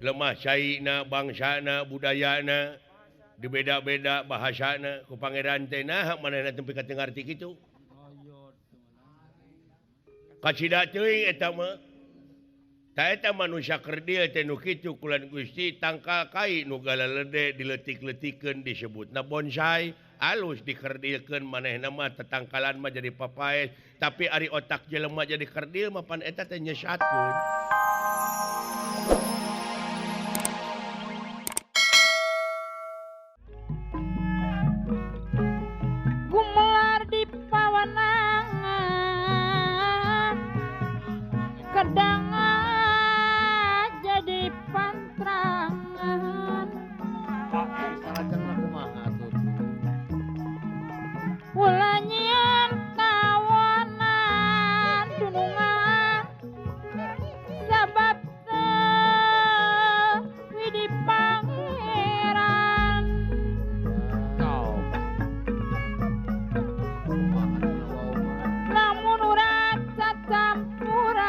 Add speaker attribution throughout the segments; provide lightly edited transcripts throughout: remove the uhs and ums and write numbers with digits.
Speaker 1: Lemah caina bangsana budayana dibeda-beda bahasana ku pangeran teh nah manehna teu pika teu ngarti kitu. Kacida teuing eta mah. Ta eta manusia kerdil teh nu kitu kulan Gusti tangkal kai nu galalede diletik-letikeun disebutna bonsai alus dikerdilkeun manehna mah tetangkalan mah jadi papaes tapi ari otak jelema jadi kerdil mah pan eta teh nyesatkeun.
Speaker 2: Gumelar di pawanangan kedangan jadi pantrangan ulah nyieun kawanan dunungan sabab teu widi pangeran lamun urat cacampuran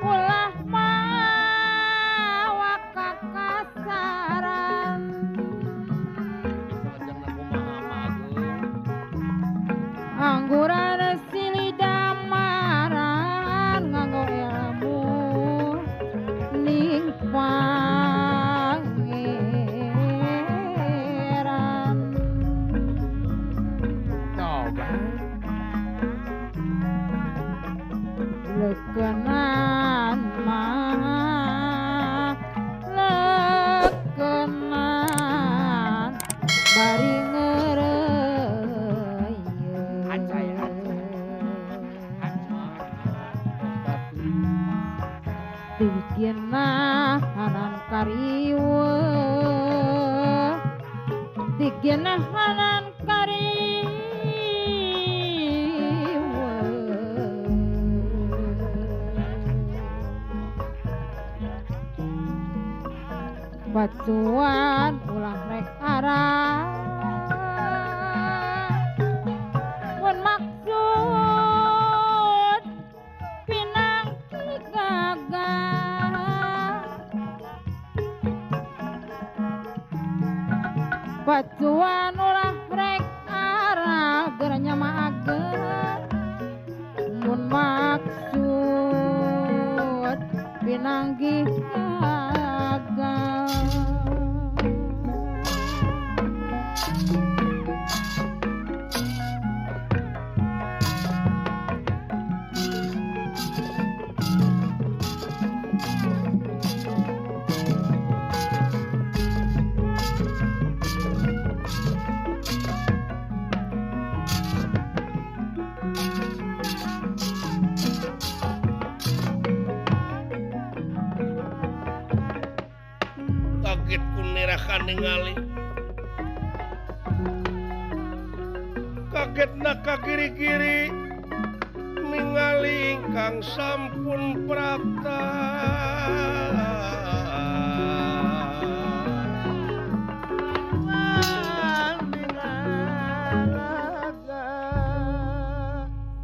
Speaker 2: ulah mawa kakasaran angguran silih damaran nganggo ilmu ning pangeran lekenan mah lekenan bari ngereuyeun digenahanan kariweuh digenahanan kariweuh bacuan ulah rek arah mun maksud pinangki gagah bacuan ulah rek arah geranya maageur mun maksud pinanggih gagal.
Speaker 1: Kaget ku ningali kaget na ka kiri-kiri ningali ingkang sampun prapta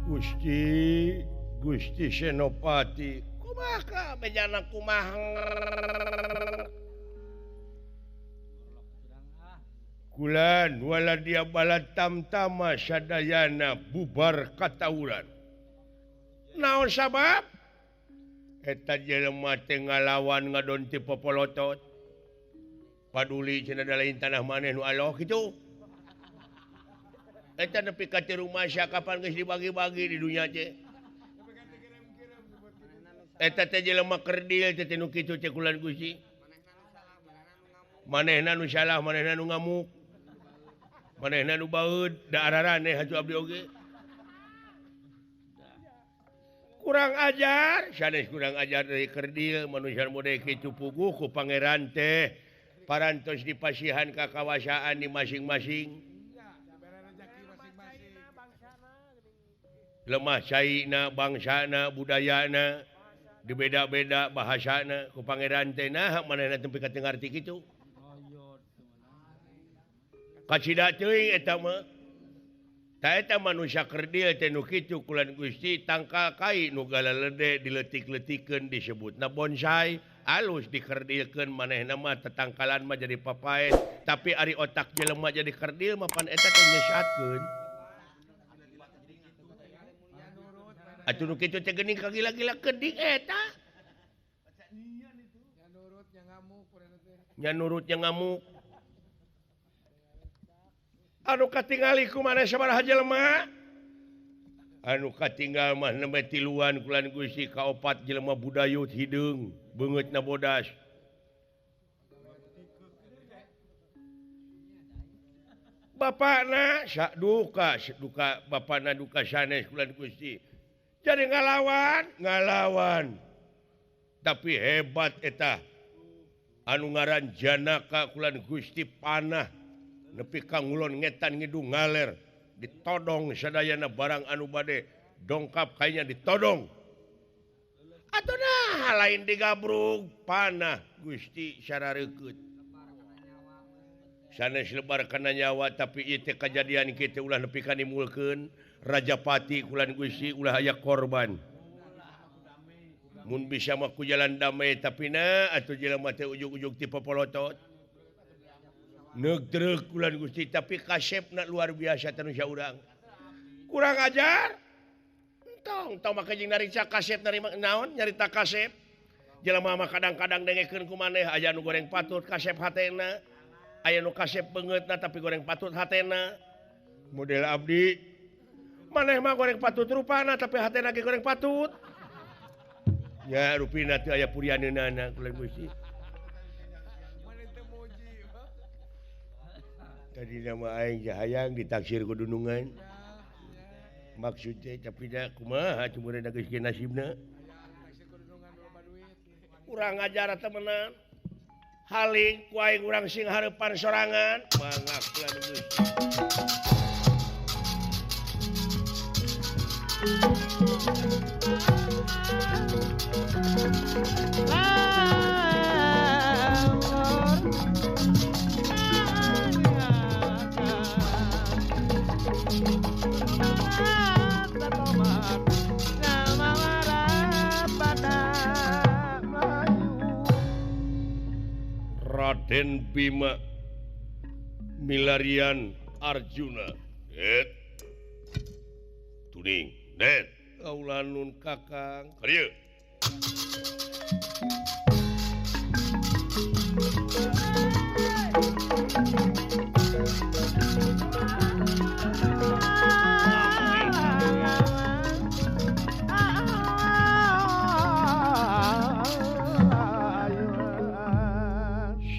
Speaker 1: Gusti Gusti Senopati kumaha bejana kumaha Kulan wala dia bala tamtama sadayana bubar katawuran. Naon sabab? Eta jelema teh ngalawan ngadon ti popolotot. Paduli cenah da lain tanah maneh nu aloh kitu. Eta nepi ka ti rumah sia kapan geus dibagi-bagi di dunya teh. Eta teh jelema kerdil teh nu kitu teh kulan Gusti. Manehna nu salah, manehna nu ngamuk. Manehna nu baeud, da araraneh hacu abdi oge. Kurang ajar, sanes kurang ajar dari kerdil manusia mode kitu puguh ku pangeran teh parantos dipasihan ka kawasaan di masing-masing. Lemah caina, bangsana, budayana, dibeda-beda bahasana ku pangeran teh nah manehna teu pika teu ngarti kitu. Kacida teuing eta mah. Taeta manusia kerdil teh nu kitu kulan Gusti tangkal kai nu galalede diletik-letikeun disebutna bonsai alus dikerdilkeun manehna mah tetangkalan mah jadi papaes tapi ari otak jelema jadi kerdil mah pan eta teh nyesatkeun. Atuh nu kitu teh geuning kagila-gila kedik eta. Nya nurut nya ngamuk. Anu katingali ku maneh sabaraha jelema? Anu katinggal mah nembe tiluan kulan Gusti kaopat jelema budayut hideung beungeutna bodas. Bapakna duka duka bapakna duka sanes kulan Gusti. Jadi ngalawan, ngalawan. Tapi hebat eta. Anu ngaran Janaka kulan Gusti panah nepi ka ngulon ngetan ngidung ngaler ditodong sadayana barang anu bade dongkap kayaknya ditodong atuh nah lain digabrug panah Gusti sarareukeup sanes lebar kana nyawa tapi ieu teh kajadian kitu ulah nepi ka nimulkeun Rajapati kulan Gusti ulah aya korban mun bisa mah ku jalan damai tapi na atuh jelema teh ujug-ujug ti popolotot neuk kulan Gusti tapi kasepna luar biasa teh nu urang kurang ajar entong tong make jeung nariksa kasep narima naon nyarita kasep jelema mah kadang-kadang dengekeun ku maneh aya nu goreng patut kasep hatena aya nu kasep beungeutna tapi goreng patut hatena model abdi maneh mah goreng patut rupana tapi hatena ge goreng patut nya rupina teu aya purianeunana kulan Gusti. Tadi nama aing hayang ditaksir ku dunungan. Maksudnya tapi da kumaha cumurna geus ge nasibna. Urang ajar temenan. Haling ku aing urang sing hareupan sorangan. Mangga kulan Gusti. Raden Bima milarian Arjuna. Et tuning net kaula nun kakang karieu.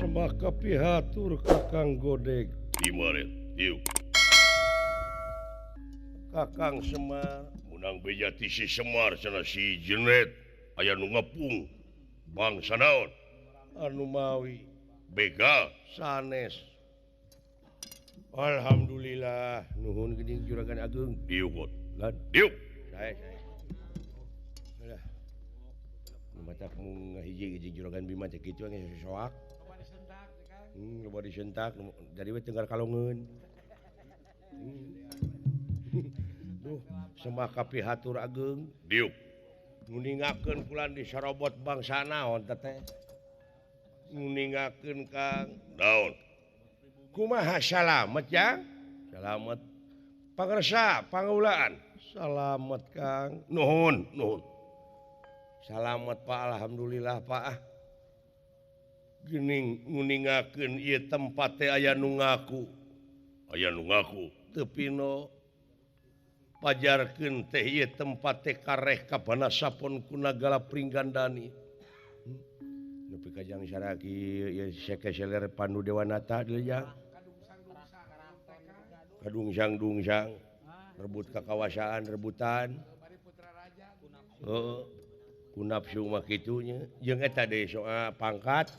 Speaker 1: Semaka pihatur kakang Godeg Bimaret diuk kakang Semar munang beja ti si Semar cenah si Jenet aya nu ngepung bangsa naon anu mawi begal sanes. Alhamdulillah nuhun geuning juragan ageung diuk lan diuk sae sae. Alah nu matak mung ngahiji-hiji juragan Bima teh kitu geus soak. Loba disentak jadi we tenggar kalongeun. Duh, semaka pihatur ageung diuk. Nguningakeun kulan disorobot bangsa naon teh. Nguningakeun Kang naon. Kumaha salamet jang? Salamet. Pangersa pangaulaan. Salamet Kang. Nuhun, nuhun. Salamet Pak, alhamdulillah Pak. Gening nguningakeun ieu tempat teh aya nu ngaku. Aya nu ngaku teu pino. Pajarkeun teh ieu tempat teh kareh ka Banasapon ku Nagala Pringgandani. Nepi ka jang saraki ieu sekeseler Pandu Dewanata deui jang. Kadungsang-dungsang rebut kakawasaan rebutan. Heeh. Ku nafsu mah kitu nya. Jeung eta deui soal pangkat.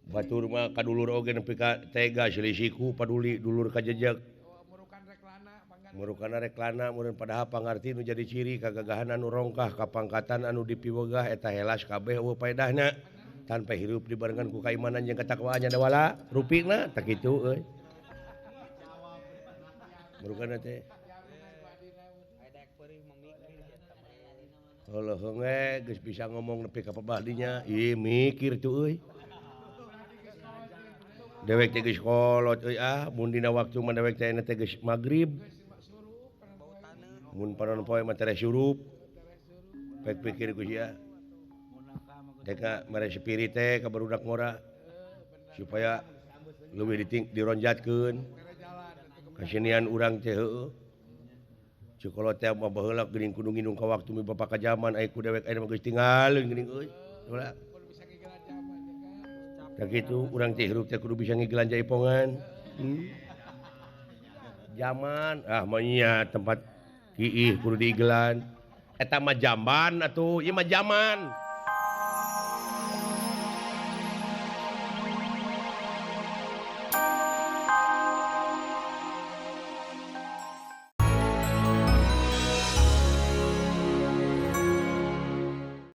Speaker 1: Batur mah kadulur oge nepi ka tega silisiku paduli dulur kajejeg. Murukana reklana meureun padahal pangarti nu jadi ciri kagagahan anu rongkah kapangkatan anu dipiwegah eta helas kabeh eueuh paedahna tanpa hirup dibarengan ku kaimanan jeung katakwaan nya dawala rupina tah kitu euy. Barukana teh. Heuh we geus bisa ngomong nepi ka pabahdinya. Ih mikir tuh euy. Dewek teh geus kolot euy ah, mun dina waktu mah dewek teh teh geus magrib. Mun panon poe mah tereh surup. Pek pikir ku sia. Deka mere spirit teh ka barudak ngora supaya leuwih dironjatkeun. Kasenian urang teh heueuh. Cukolot teh mah baheula geuning kudu nginung ka waktu mi bapa ka jaman aya ku dewek aya mah geus tinggalin geuning euy. Ulah. Tah kitu urang teh hirup teh kudu bisa ngigelan jaipongan. Jaman ah mah nya tempat kiih kudu diigelan. Eta mah jamban atuh, ieu mah jaman.